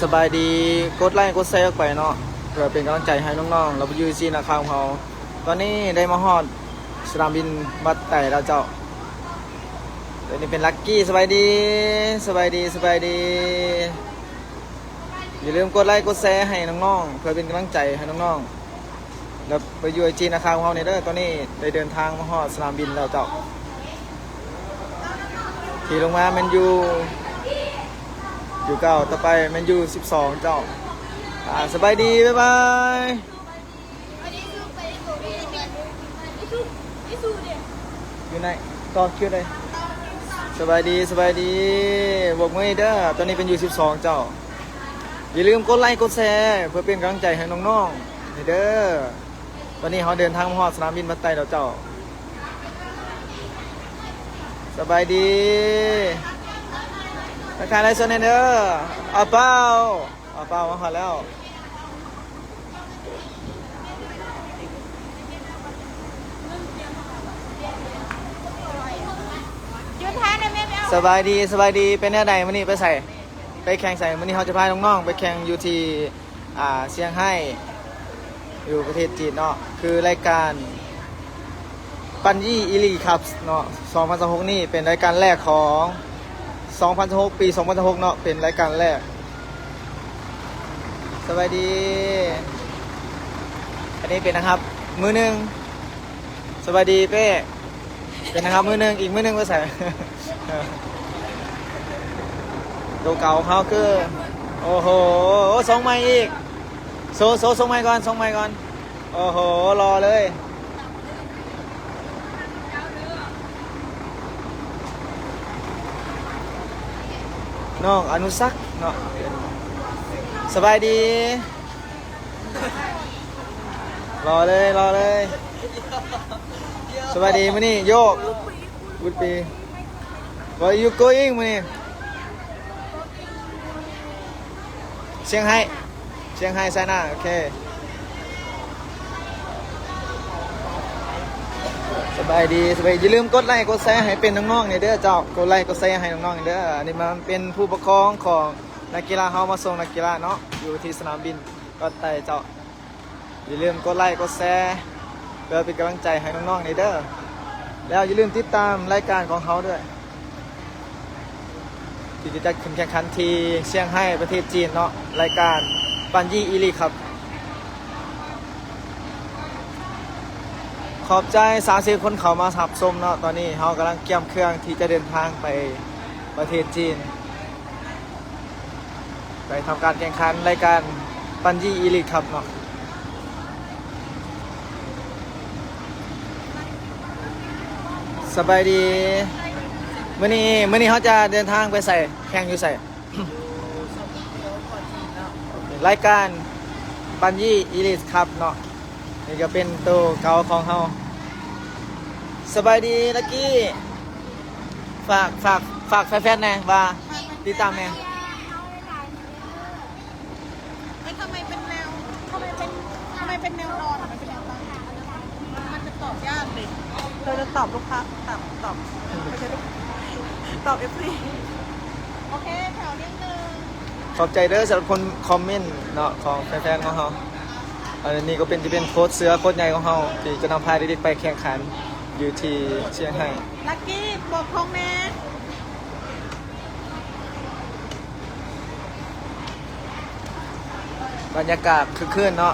ສະບາຍດີ ກົດໄລກົດແຊອອກໄປເນາະ ເພື່ອເປັນກຳລັງໃຈໃຫ້ນ້ອງໆ ແລ້ວຢູ່ທີ່ໜ້າຂ່າວຂອງເຮົາ. ຕອນນີ້ໄດ້ມາຮອດສະໜາມບິນວັດໄຕແລ້ວເຈົ້າ. ຕົວນີ້ເປັນລັກກີ້ ສະບາຍດີ ສະບາຍດີ ສະບາຍດີ. ຢ່າລືມກົດໄລກົດແຊໃຫ້ນ້ອງໆ ເພື່ອເປັນກຳລັງໃຈໃຫ້ນ້ອງໆ ແລ້ວໄປຢູ່ໄອຈີນາຄາຂອງເຮົານີ້ເດີ. ຕອນນີ້ໄດ້ເດີນທາງມາຮອດສະໜາມບິນແລ້ວເຈົ້າ. ທີ່ລົງມາແມ່ນຢູ່ ຢູ່ເກົ່າ ຕໍ່ໄປແມ່ນຢູ່ສິບສອງເຈົ້າ. ອ່າ ສະບາຍດີ ບາຍບາຍ. ຢູ່ໃນຕໍ່ຄິວເລີຍ. ສະບາຍດີ ສະບາຍດີ ບວກມືເດີ. ຕອນນີ້ເປັນຢູ່ສິບສອງເຈົ້າ. ຢ່າລືມກົດໄລກົດແຊ ເພື່ອເປັນກຳລັງໃຈໃຫ້ນ້ອງໆ ນີ້ເດີ. ຕອນນີ້ເຮົາເດີນທາງມາຮອດສະໜາມບິນວັດໄຕແລ້ວເຈົ້າ. ສະບາຍດີ ທັກທາຍໄລຟ໌ສົດແດ່ເດີ. ອາເປົາ ອາເປົາ ມາຮອດແລ້ວ. ສະບາຍດີ ສະບາຍດີ ເປັນແນວໃດມື້ນີ້ ໄປໃສ ໄປແຂ່ງໃສ? ມື້ນີ້ເຮົາຈະພານ້ອງໆ ໄປແຂ່ງຢູ່ທີ່ ອ່າ ຊຽງໄຮ້ ຢູ່ປະເທດຈີນເນາະ ຄືລາຍການ ປັນຢີອີລີດຄັບເນາະ ສອງພັນຊາວຫົກນີ້ເປັນລາຍການແລກຂອງ ສອງພັນຊາວຫົກ ປີສອງພັນຊາວຫົກເນາະ ເປັນລາຍການແລກ. ສະບາຍດີ ອັນນີ້ເປັນນັກຮັບມືໜຶ່ງ. ສະບາຍດີເປ້ ເປັນນັກຮັບມືໜຶ່ງ ອີກມືໜຶ່ງໄປໃສ? ໂຕເກົ່າຂອງເຮົາຄື ໂອ້ໂຫ ໂອ້ ສົ່ງໃໝ່ອີກ ໂຊ ໂຊ ສົ່ງໃໝ່ກ່ອນ ສົ່ງໃໝ່ກ່ອນ. ໂອ້ໂຫ ຫຼໍ່ເລີຍ ນ້ອງອະນຸສັກເນາະ. ສະບາຍດີ ຫຼໍ່ເລີຍ ຫຼໍ່ເລີຍ. ສະບາຍດີ ມື້ນີ້ໂຍກ Would be Where you going ມື້ນີ້? ຊຽງໄຮ້ ຊຽງໄຮ້ ໄຊນາ ໂອເຄ. ສະບາຍດີ ສະບາຍດີ ຢ່າລືມກົດໄລກົດແຊໃຫ້ເປັນນ້ອງໆນີ້ເດີເຈົ້າ ກົດໄລກົດແຊໃຫ້ນ້ອງໆນີ້ເດີ. ອັນນີ້ມາເປັນຜູ້ປົກຄອງຂອງນັກກິລາເຮົາ ມາສົ່ງນັກກິລາເນາະ ຢູ່ທີ່ສະໜາມບິນວັດໄຕເຈົ້າ. ຢ່າລືມກົດໄລກົດແຊ ເພື່ອເປັນກຳລັງໃຈໃຫ້ນ້ອງໆນີ້ເດີ ແລ້ວຢ່າລືມຕິດຕາມລາຍການຂອງເຮົາດ້ວຍ ທີ່ຈະຈັດຂຶ້ນແຂ່ງຂັນທີ່ຊຽງໄຮ້ ປະເທດຈີນເນາະ ລາຍການປັນຢີອີລີດຄັບ. ຂອບໃຈສາມສິບຄົນເຂົ້າມາຮັບຊົມເນາະ. ຕອນນີ້ເຮົາກຳລັງກຽມເຄື່ອງທີ່ຈະເດີນທາງໄປປະເທດຈີນ ໄປທຳການແຂ່ງຂັນລາຍການປັນຢີອີລີດຄັບເນາະ. ສະບາຍດີ ມື້ນີ້ ມື້ນີ້ເຮົາຈະເດີນທາງໄປໃສ ແຂ່ງຢູ່ໃສ? ລາຍການປັນຢີອີລີດຄັບເນາະ. ນີ້ກໍເປັນໂຕເກົ່າຂອງເຮົາ. ສະບາຍດີ ລັກກີ້ ຝາກ ຝາກ ຝາກແຟນໆແດ່ວ່າຕິດຕາມແດ່. เฮ้ย ทำไมเป็นแนว ทำไมเป็น ทำไมเป็นแนวนอนอะ มันเป็นแนวนอน มันจะตอบยากดิ เธอจะตอบลูกค้า ตอบ ตอบ ไม่ใช่ลูก ตอบเอฟซี โอเค แถวเรียงหนึ่ง. ຂອບໃຈເດີສຳລັບຄົນຄອມເມັນເນາະ ຂອງແຟນໆຂອງເຮົາ. ອັນນີ້ກໍເປັນ ຈະເປັນໂຄດເສືອໂຄດໃຫຍ່ຂອງເຮົາ ທີ່ຈະນຳພາເດັກໆໄປແຂ່ງຂັນຢູ່ທີ່ຊຽງໄຮ້. ລັກກີ້ ບອກທອງແດ່. ບັນຍາກາດຄຶກຄື້ນເນາະ.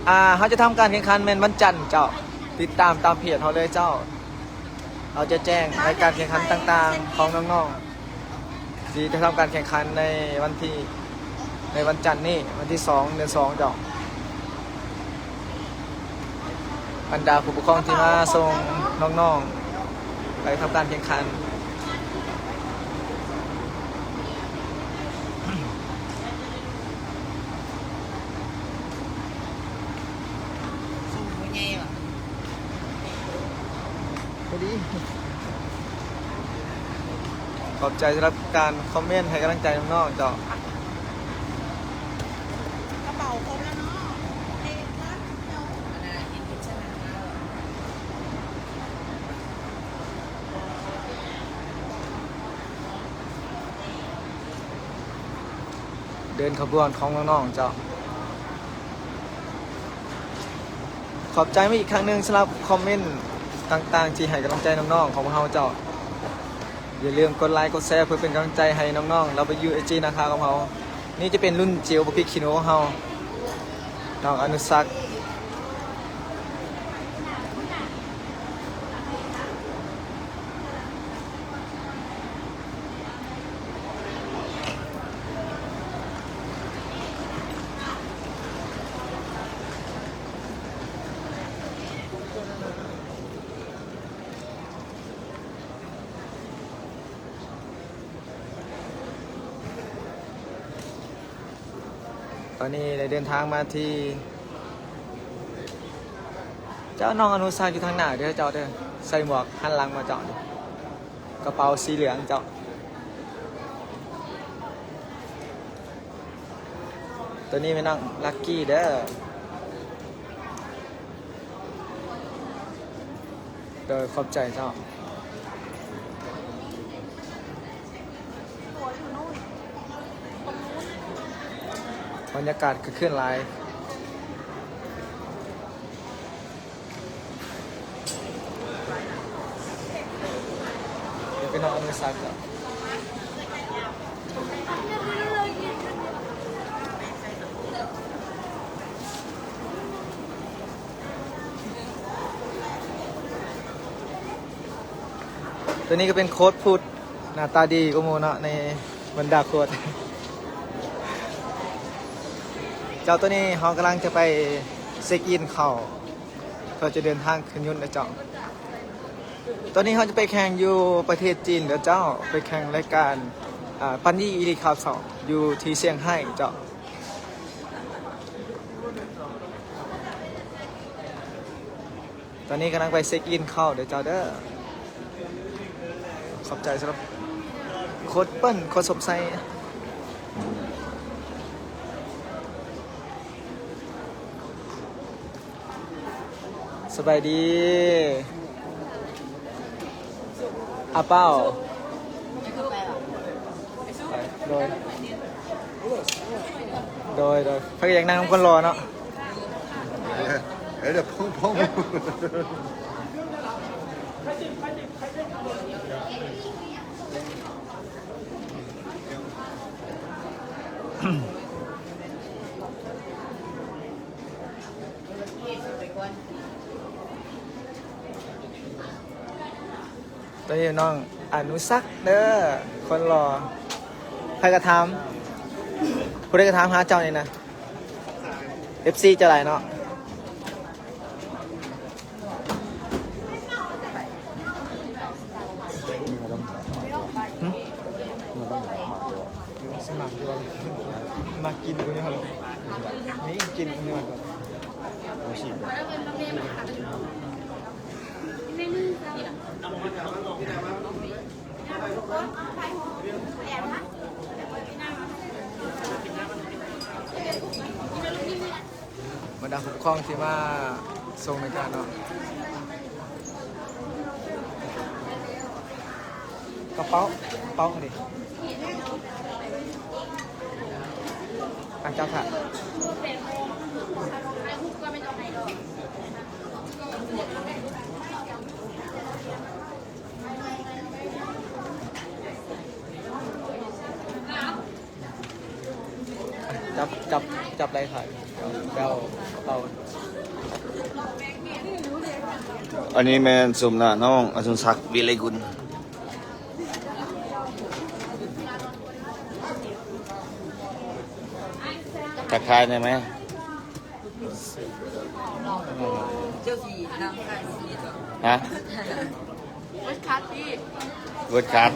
ອ່າ ເຮົາຈະທຳການແຂ່ງຂັນແມ່ນວັນຈັນເຈົ້າ. ຕິດຕາມຕາມເພຈເຮົາເລີຍເຈົ້າ. ເຮົາຈະແຈ້ງລາຍການແຂ່ງຂັນຕ່າງໆຂອງນ້ອງໆ ທີ່ຈະທຳການແຂ່ງຂັນໃນວັນທີ ໃນວັນຈັນນີ້ ວັນທີສອງ ເດືອນສອງເຈົ້າ. ບັນດາຜູ້ປົກຄອງທີ່ມາສົ່ງນ້ອງໆໄປທຳການແຂ່ງຂັນ. ສູງບໍ່ໃຫຍ່ຫວາ? ພໍດີ. ຂອບໃຈສຳລັບການຄອມເມັນໃຫ້ກຳລັງໃຈນ້ອງໆເຈົ້າ. ກະເປົາຄົບແລ້ວເນາະ. ເ ເດີນຂະບວນຂອງນ້ອງໆເຈົ້າ. ຂອບໃຈມາອີກຄັ້ງໜຶ່ງສຳລັບຄອມເມັນຕ່າງໆ ທີ່ໃຫ້ກຳລັງໃຈນ້ອງໆຂອງພວກເຮົາເຈົ້າ. ຢ່າລືມກົດໄລກົດແຊເພື່ອເປັນກຳລັງໃຈໃຫ້ນ້ອງໆ ເລາໄປຢູ່ເອຈີນາຄາຂອງເຮົາ. ນີ້ຈະເປັນລຸ້ນຈິວບໍ່ພິກຂີ້ໜູຂອງເຮົາ ນ້ອງອະນຸສັກ. ຕອນນີ້ໄດ້ເດີນທາງມາທີ່ ເຈົ້າ ນ້ອງອະນຸສັກຢູ່ທາງໜ້າເດີເຈົ້າເດີ ໃສ່ໝວກຫັນຫຼັງມາເຈົ້າ ກະເປົາສີເຫຼືອງເຈົ້າ. ໂຕນີ້ແມ່ນນ້ອງລັກກີ້ເດີ. ໂດຍ ຂອບໃຈເຈົ້າ. ບັນຍາກາດຄຶກຄື້ນຫຼາຍ. ເປັນນ້ອງອະນຸສັກເຈົ້າ. ໂຕນີ້ກະເປັນໂຄດພຸດ ໜ້າຕາດີກວ່າໝູ່ເນາະ ໃນບັນດາໂຄດ. ເຈົ້າ ໂຕນີ້ເຮົາກຳລັງຈະໄປເຊັກອິນເຂົ້າ ເພື່ອຈະເດີນທາງຂຶ້ນຍົນເດີເຈົ້າ. ຕອນນີ້ເຮົາຈະໄປແຂ່ງຢູ່ປະເທດຈີນເດີເຈົ້າ ໄປແຂ່ງລາຍການ ອາ ປັນຢີອີລີຄາບສອງ ຢູ່ທີ່ຊຽງໄຮ້ເຈົ້າ. ຕອນນີ້ກຳລັງໄປເຊັກອິນເຂົ້າເດີເຈົ້າເດີ. ຂອບໃຈສຳລັບໂຄດເປີ້ນ ໂຄດສົມໄຊ. ສະບາຍດີ ອາເປົາ. ໂດຍ ໂດຍ ໂດຍ ໃຜກະຢາກນັ່ງນຳຄົນຫຼໍ່ເນາະ. ເອີ ເດີ ພົງ ພົງ. ໂຕນີ້ນ້ອງອະນຸສັກເດີ ຄົນຫຼໍ່. ໃຜກະຖາມ ຜູ້ໃດກະຖາມຫາເຈົ້ານີ້ນະ ເອັຟຊີເຈົ້າຫຼາຍເນາະ. ສະໝັກຢູ່ ມັກກິນຢູ່ນີ້ຫັ້ນ ນີ້ກິນຢູ່ຫັ້ນ. ບັນດາຜູ້ປົກຄອງທີ່ມາຊົມລາຍການເນາະ. ກະເປົາ ກະເປົາເດ ອັນເຈົ້າຖ້າ. ຈັບ ຈັບ ຈັບໄດ້ຄ່ະ ເຈົ້າ ເຈົ້າ. ອັນນີ້ແມ່ນສົມໜ້ານ້ອງອະສຸນສັກ ວິໄລກຸນ. ທັກທາຍໄດ້ໄໝ? ຮະ? ເວີດຄາດ ເວີດຄາດ.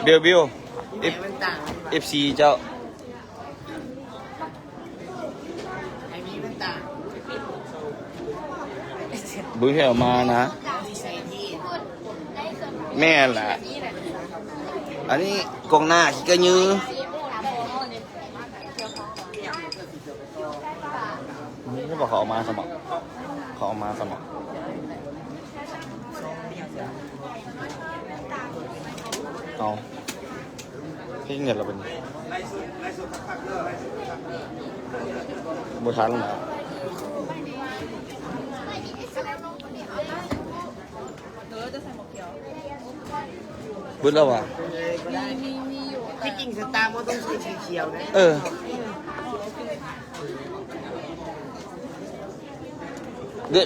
ເບວ ເບວ ເອັຟ ເອັຟຊີເຈົ້າ. ໃຫ້ມີແວ່ນຕາ. ບຸຍແຖວມານະ ແມ່ນລະ ອັນນີ້ກອງໜ້າຂີ້ກະຍື ນີ້ບໍ່ເຂົາເອົາມາສະໝໍ ເຂົາເອົາມາສະໝໍ ເອົາ ເຮັດຫຍັງລະບັດນີ້ ບໍ່ທັນລະ ເບິດແລ້ວຫວາ? ທີ່ຈິງສະຕາບໍ່ຕ້ອງໃສ່ສີຂຽວນະ ເອີ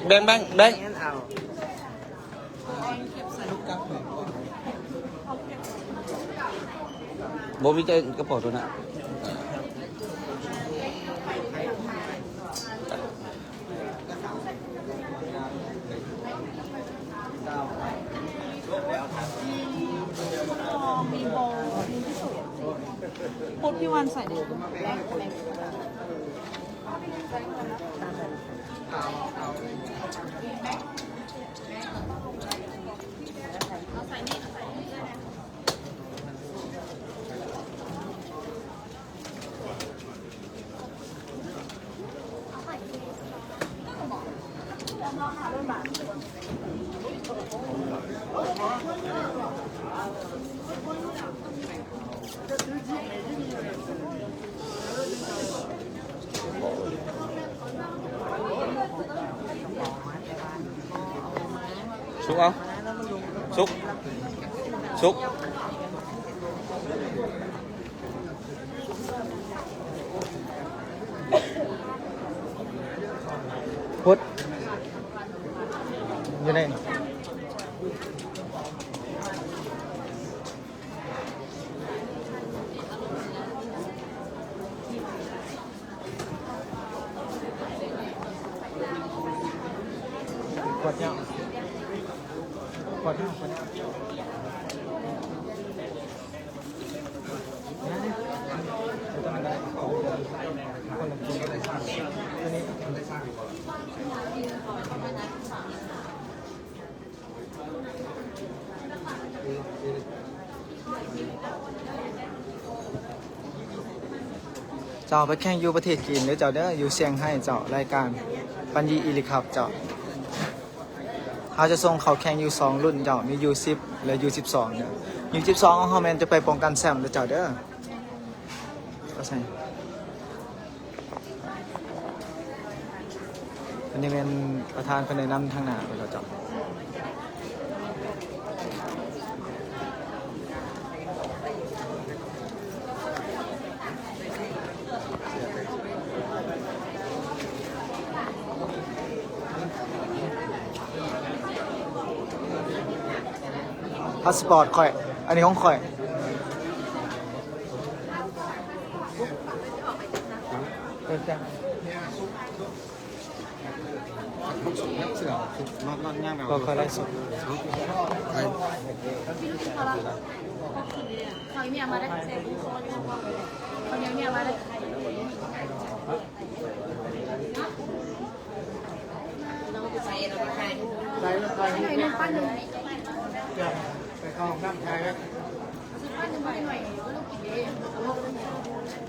ແບ່ງ ແບ່ງ ແບ່ງ ບໍ່ມີແຕ່ກະເປົາໂຕນັ້ນ. ສຸກເອົາ ສຸກ ສຸກ. ພຸດ ຢູ່ໃນ ກວດເຈົ້າ ກວດເຈົ້າ ກວດເຈົ້າ. ເຈົ້າ ໄປແຂ່ງຢູ່ປະເທດຈີນເດີເຈົ້າເດີ ຢູ່ຊຽງໄຮ້ເຈົ້າ ລາຍການປັນຢີອີລິຄັບເຈົ້າ. ເຮົາຈະສົ່ງເຂົ້າແຂ່ງຢູ່ສອງລຸ້ນເຈົ້າ ມີຢູສິບ ແລະ ຢູສິບສອງເດີ. ຢູສິບສອງຂອງເຮົາແມ່ນຈະໄປປ້ອງກັນແຊ້ມເດີເຈົ້າເດີ. ອັນນີ້ແມ່ນປະທານເພິ່ນແນະນຳທາງໜ້າໄປແລ້ວເຈົ້າ. ພາສປອດຂ້ອຍ ອັນນີ້ຂອງຂ້ອຍ.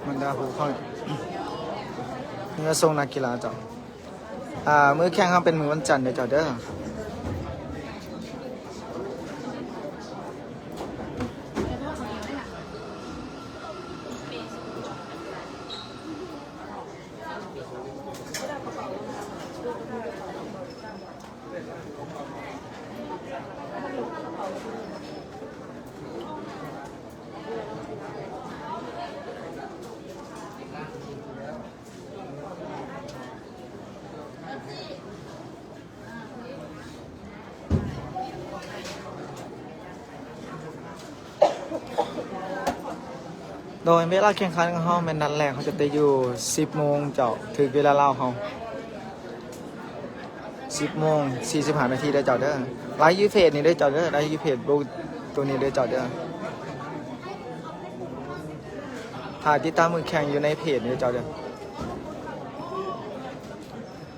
ບັນດາຜູ້ເຂົ້າເຮືອສົ່ງນັກກິລາເຈົ້າ. ອ່າ ມື້ແຂ່ງເຮົາເປັນມື້ວັນຈັນເດີເຈົ້າເດີ. ໂດຍເວລາແຂ່ງຂັນຂອງເຮົາແມ່ນນັດແລກ ເຮົາຈະໄດ້ຢູ່ສິບໂມງເຈົ້າ ຖືກເວລາລາວເຮົາ ສິບໂມງສີ່ສິບຫ້ານາທີເດີເຈົ້າເດີ. ໄລຟ໌ຢູ່ເພຈນີ້ເດີເຈົ້າເດີ ໄລຟ໌ຢູ່ເພຈໂຕນີ້ເດີເຈົ້າເດີ. ຖ້າຕິດຕາມມືແຂ່ງຢູ່ໃນເພຈນີ້ເດີເຈົ້າເດີ.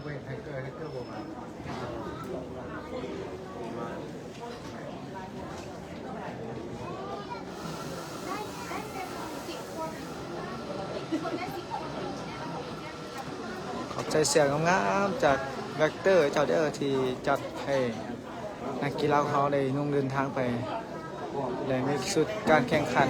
ເວກໄທເກີ ໄທເກີບໍ່ມາ. ຂອບໃຈເສື້ອງາມໆຈາກແວັກເຕີເຈົ້າເດີ ທີ່ຈັດໃຫ້ນັກກິລາຂອງເຮົາໄດ້ນຸ່ງເດີນທາງໄປ ແລະ ມີຊຸດການແຂ່ງຂັນ.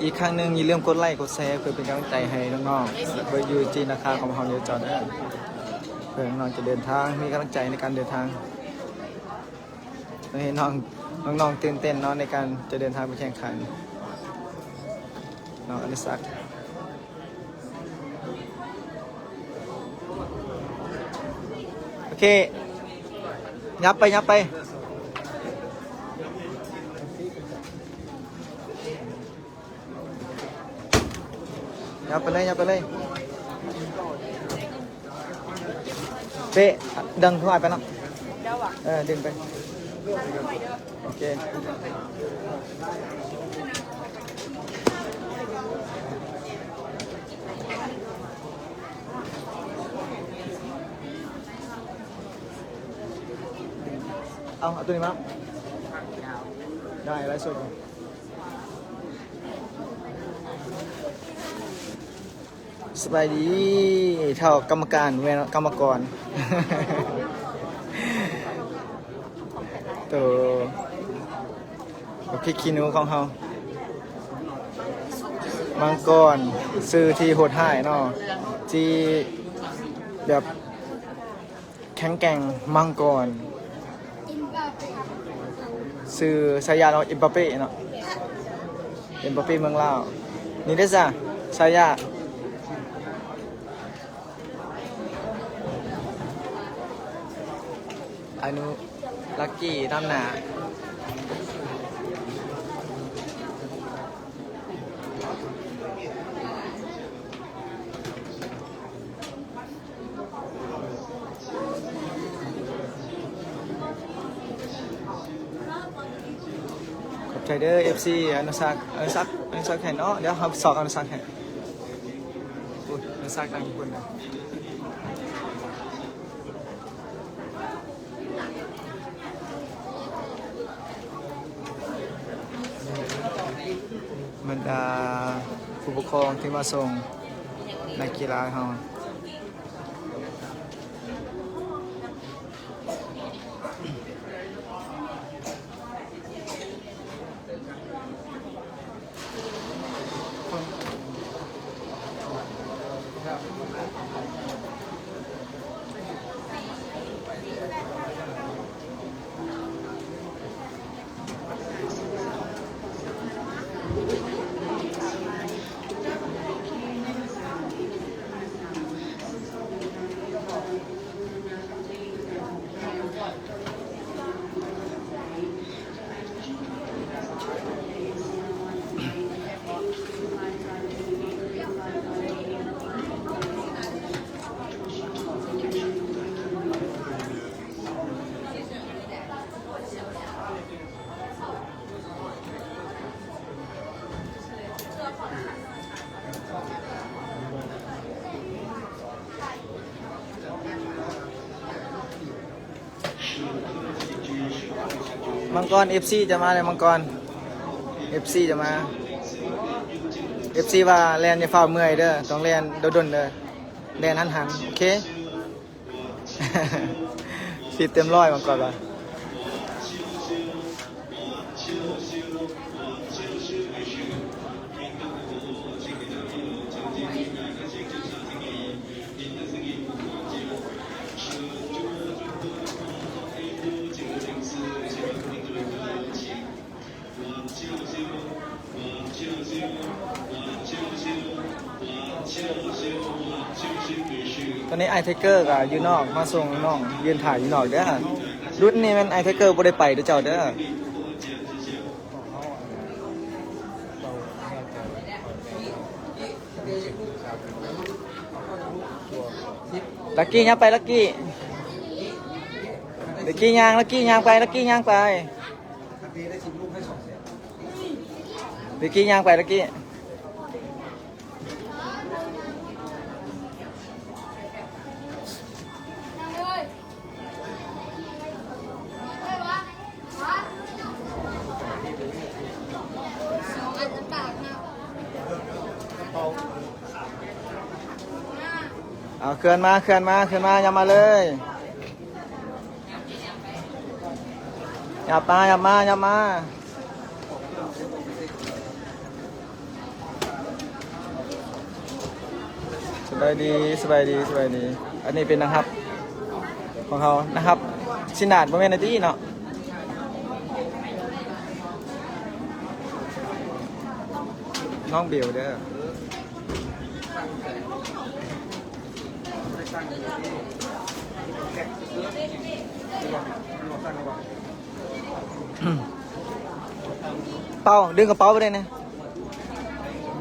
ອີກຄັ້ງໜຶ່ງ ຢ່າລືມກົດໄລ້ກົດແຊ ເພື່ອເປັນກຳລັງໃຈໃຫ້ນ້ອງໆ ເບິ່ງຢູ່ທີ່ນາຄາຂອງເຮົາຢູ່ເຈົ້າເດີ ເພື່ອນ້ອງໆຈະເດີນທາງ ມີກຳລັງໃຈໃນການເດີນທາງ. ເຫັນນ້ອງ ນ້ອງໆຕື່ນເຕັ້ນເນາະ ໃນການຈະເດີນທາງໄປແຂ່ງຂັນ ນ້ອງອະນຸສັກ. ໂອເຄ ຫຍັບໄປ ຫຍັບໄປ ຫຍັບໄປເລີຍ ຫຍັບໄປເລີຍ ເປ້ ດຶງຜູ້ອ້າຍໄປເນາະ ເອີ ດຶງໄປ ໂອເຄ ເອົາ ເອົາໂຕນີ້ມາ ໄດ້ ໄລຟ໌ສົດຢູ່. ສະບາຍດີເຖົ້າກຳມະການ ແມ່ນກຳມະກອນ ໂຕ ບັກພິກຂີ້ໜູຂອງເຮົາ ມັງກອນ ຊື່ທີ່ໂຫດຮ້າຍເນາະ ທີ່ແບບ ແຂງແກ່ງ ມັງກອນ ຊື່ສາຍາເນາະ ເອັມບາເປ້ເນາະ ເອັມບາເປ້ເມືອງລາວ ນີ້ເດ້ຊະ ສາຍາ ອານຸ ລັກກີ້ນຳໜ້າ. ຂອບໃຈເດີ ເອັຟຊີ ອະນຸສັກ ອະນຸສັກ ອະນຸສັກໃຫ້ເນາະ ດຽວເຮົາຊອກອະນຸສັກໃຫ້ ອຸ້ຍ ອະນຸສັກນັ່ງຢູ່ພຸ້ນນະ. ບັນດາຜູ້ປົກຄອງທີ່ມາສົ່ງນັກກິລາເຮົາ. ມັງກອນ ເອັຟຊີ ຈະມາແລ້ວ ມັງກອນ ເອັຟຊີ ຈະມາ ເອັຟຊີ ວ່າແລ່ນຢ່າຟ້າວເມື່ອຍເດີ ຕ້ອງແລ່ນດົນໆເດີ ແລ່ນຫັນໆ ໂອເຄ. ສິບເຕັມຮ້ອຍ ມັງກອນວ່າ. ຕອນນີ້ອ້າຍໄທເກີກໍຢູ່ນອກ ມາສົ່ງນ້ອງ ຢືນຖ້າຢູ່ນອກເດີ. ລຸ້ນນີ້ແມ່ນອ້າຍໄທເກີບໍ່ໄດ້ໄປເດີເຈົ້າເດີ. ລັກກີ້ ຍ່າງໄປ ລັກກີ້ ລັກກີ້ຍ່າງ ລັກກີ້ຍ່າງໄປ ລັກກີ້ຍ່າງໄປ. ເມື່ອກີ້ຍ່າງໄປ ເມື່ອກີ້. ເອົາ ເຄື່ອນມາ ເຄື່ອນມາ ເຄື່ອນມາ ຫຍັບມາເລີຍ. ຫຍັບມາ ຫຍັບມາ ຫຍັບມາ. ສະບາຍດີ ສະບາຍດີ ສະບາຍດີ. ອັນນີ້ເປັນນັກຮັບຂອງເຮົາ ນັກຮັບຊິນາດ ບໍ່ແມ່ນນາຕີເນາະ ນ້ອງເບວເດີ. ເປົາ ດຶງກະເປົາໄປໄດ້ນະ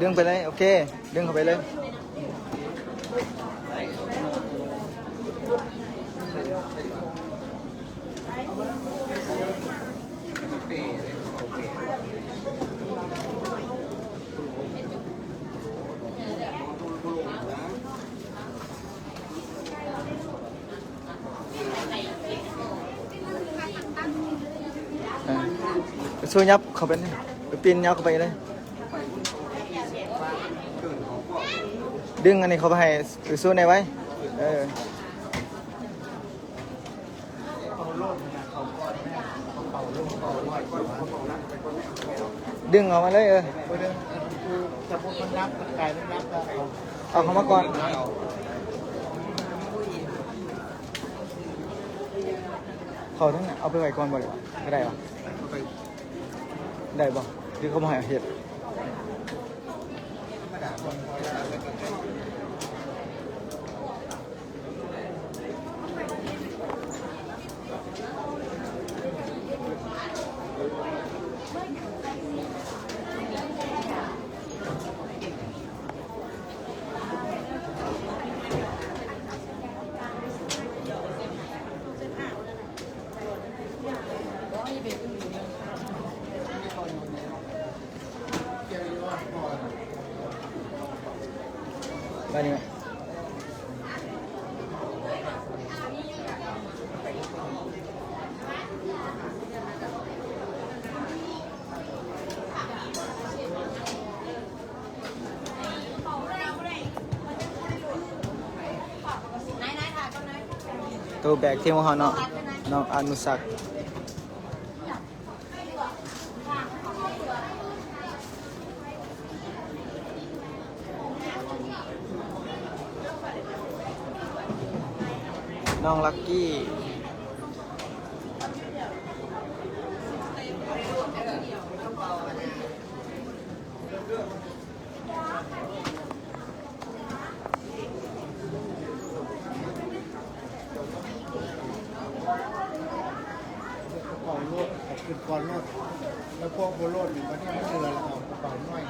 ດຶງໄປເລີຍ. ໂອເຄ ດຶງເຂົ້າໄປເລີຍ. ເອີ ໄປສູ່ຫຍັບເຂົ້າໄປນີ້ ໄປປິ່ນຫຍັບເຂົ້າໄປເລີຍ. ດຶງອັນນີ້ເຂົ້າໄປໃຫ້ ໄປສູ່ແດ່ໄວ. ເອີ ດຶງອອກມາເລີຍ. ເອີ ເອົາເຂົ້າມາກ່ອນ. ເຂົ້າທັງນັ້ນ ເອົາໄປໄວ້ກ່ອນບໍ່ໄດ້ຫວາ? ກໍໄດ້ຫວາ? ໄດ້ບໍ່? ຫຼືເຂົາບໍ່ໃຫ້ເຮັດ? ໄດ້ນີ້. ໂຕແບກທີມຂອງເຮົາເນາະ ນ້ອງອະນຸສັກ. ນ້ອງລັກກີ້. ກະເປົາໂລດ ເອົາຂຶ້ນກ່ອນໂລດ ແລ້ວພວກບໍ່ໂລດນີ້ ບັດນີ້ມັນເຫຼືອແລ້ວ ເອົາກະເປົານ້ອຍ.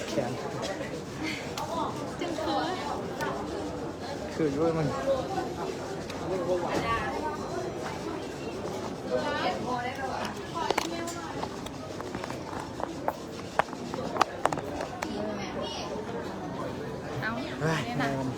ແຂນ ຄືຢູ່ມັນ. ເອົ້າ ເຮີ້ຍ ແມ່ນະ ແມ່ນ. ເ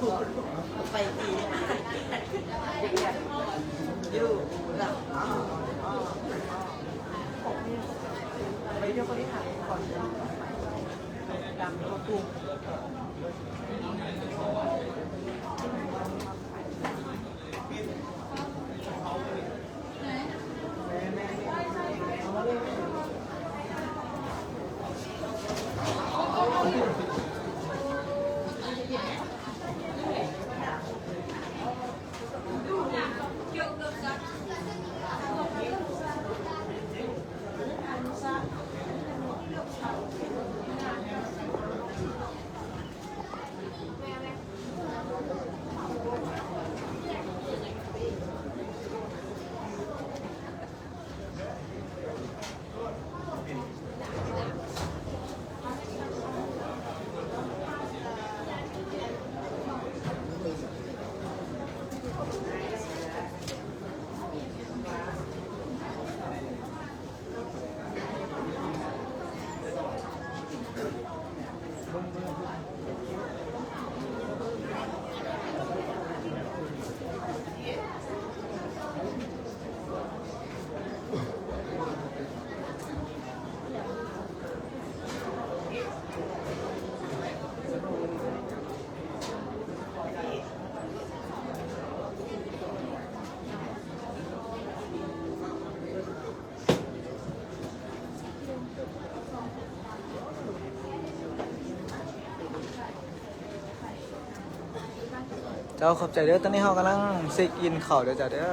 ໄປຕີຢູ່ຫຼັງ ໄປເດີນບໍລິຫານກ່ອນ ຕາມລົດຕູ້. ເຈົ້າ ຂອບໃຈເດີ້. ຕອນນີ້ເຮົາກຳລັງເຊັກອິນເຂົ້າເດີ້ເຈົ້າເດີ້.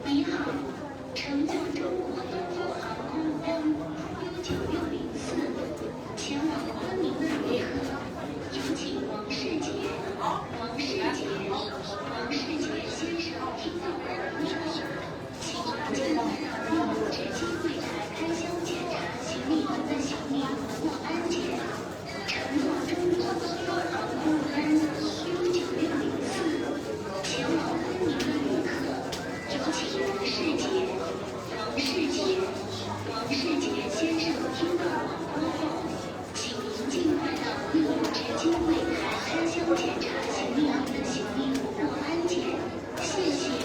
你好，乘坐中国东方航空公U九六零四前往昆明的旅客，有请王世杰、王世杰、王世杰先生听到广播后，请尽快到另一值机柜台开箱检查行李员的行李或安检。 乘坐中国东方航空公U九六零四前往昆明的旅客，有请王世杰、王世杰、王世杰先生听到广播后，请您尽快到另一值机柜台开箱检查行李员的行李或安检。谢谢。